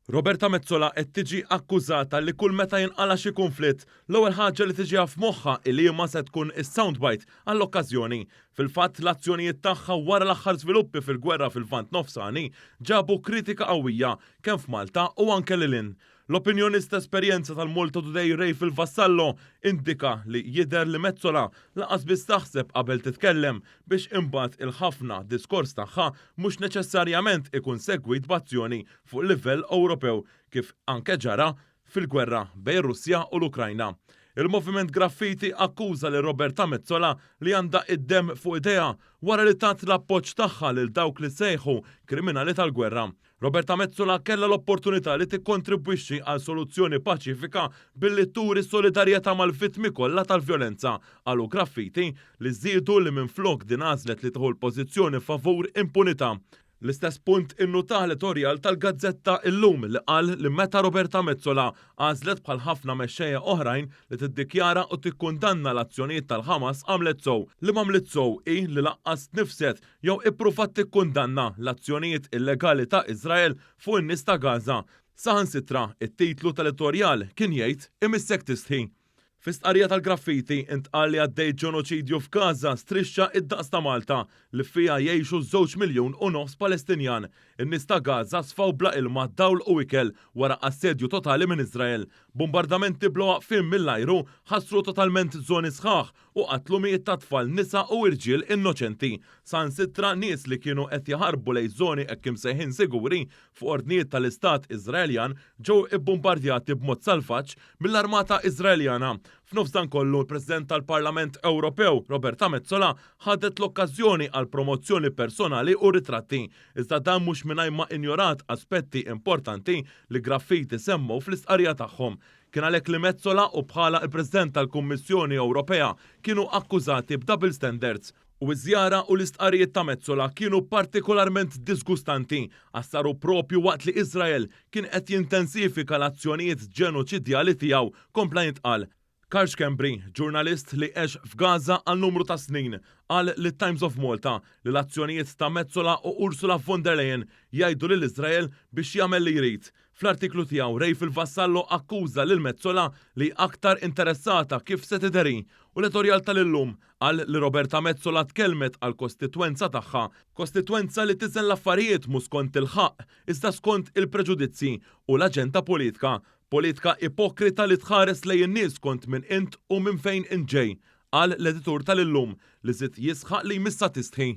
Roberta Metsola qed tiġi akkużata li kull meta jinqala' xi kunflitt, l-ewwel ħaġa li tiġiha f'moħħha hi liema se tkun is-soundbite għall-okkażjoni. Fil-fatt, l-azzjonijiet tagħha wara l-aħħar żviluppi fil-gwerra fil-Lvant Nofsani ġabu kritika qawwija kemm f'Malta u anke lil hinn. L-opinjonist esperjenza tal-Malta Today Rayfil Vassallo indika li jidher li Metsola lanqas biss taħseb qabel titkellem biex imbagħad il-ħafna diskors tagħha mhux neċessarjament ikun segwit b'azzjoni fuq livell Ewropew kif anke ġara fil-gwerra bejn ir-Russja u l-Ukrajna. Il-Moviment Graffiti akkuża lil Roberta Metsola li għandha id-demm fuq idejha wara li tat l-appoġġ tagħha lil dawk li sejħu kriminali tal-gwerra. Roberta Metsola kellha l-opportunità li tikkontribwixxi għal soluzzjoni paċifika billi turi solidarjetà mal-vittmi kollha tal-vjolenza, qalu Graffiti, li żiedu li minflok din għażlet li tieħu l-pożizzjoni favur impunità. L-istess punt innutah l-editorjal tal-gazzetta Illum li qal li meta Roberta Metsola għażlet bħal ħafna mexxejja oħrajn li tiddikjara u tikkundanna l-azzjonijiet tal-Ħamas għamlet sew. Li m'għamlitx sew hi li lanqas tniffset jew ippruvat tikkundanna l-azzjonijiet illegali ta' Iżrael fuq in-nies ta' Gaza. Saħansitra, it-titlu tal-editorjal kien jgħid Imissek tistħi. Fi stqarrija tal-Graffiti, intqal li għaddej ġenoċidju f'Gaza strixxa id-daqs ta' Malta, li fiha jgħixu żewġ miljun u nofs Palestinjan. In-nies ta' Gaza sfaw bla ilma, dawl u ikel wara assedju totali minn Iżrael. Bumbardamenti bla waqfien mill-ajru ħassru totalment żoni sħaħ u qatlu mijiet ta' tfal, nisa u irġiel innoċenti. Saħansitra nies li kienu qed jaħarbu lejn żoni hekk imsejħin siguri fuq ordnijiet tal-Istat Iżraeljan ġew ibbumbardjati b'mod salvaġġ mill-armata Iżraeljana. F'nofs dan kollu, il-President tal-Parlament Ewropew, Roberta Metsola, ħadet l-okkażjoni għal promozzjoni personali u ritratti. Iżda dan mhux mingħajr ma injorat aspetti importanti li Graffiti semmew fl-istqarrija tagħhom. Kien għalhekk li Metsola u bħalha il-President tal-Kummissjoni Ewropea kienu akkużati b'double standards. U ż-żjara u l-istqarrijiet ta' Metsola kienu partikolarment disgustanti għax saru propju waqt li Iżrael kien qed jintensifika l-azzjonijiet ġenoċidjali tiegħu, kompla jintqal. Karl Schembri, ġurnalist li għex f'Gaza għal numru ta' snin, qal lit-Times of Malta li l-azzjonijiet ta' Metsola u Ursula von der Leyen jgħidu lil Iżrael biex jagħmel li jrid. Fl-artiklu tiegħu Rayfil Vassallo akkuża lil Metsola li aktar interessata kif se tidher hi u l-editorjal tal-Illum qal li Roberta Metsola tkellmet għall-kostitwenza tagħha, kostitwenza li tiżen l-affarijiet mhux skont il-ħaqq iżda skont il-preġudizzji u l-aġenda politka, politka ipokrita li tħares lejn in-nies skont min int u minn fejn int ġej, qal l-editur tal-Illum li żied jisħaq li jmissha tistħi.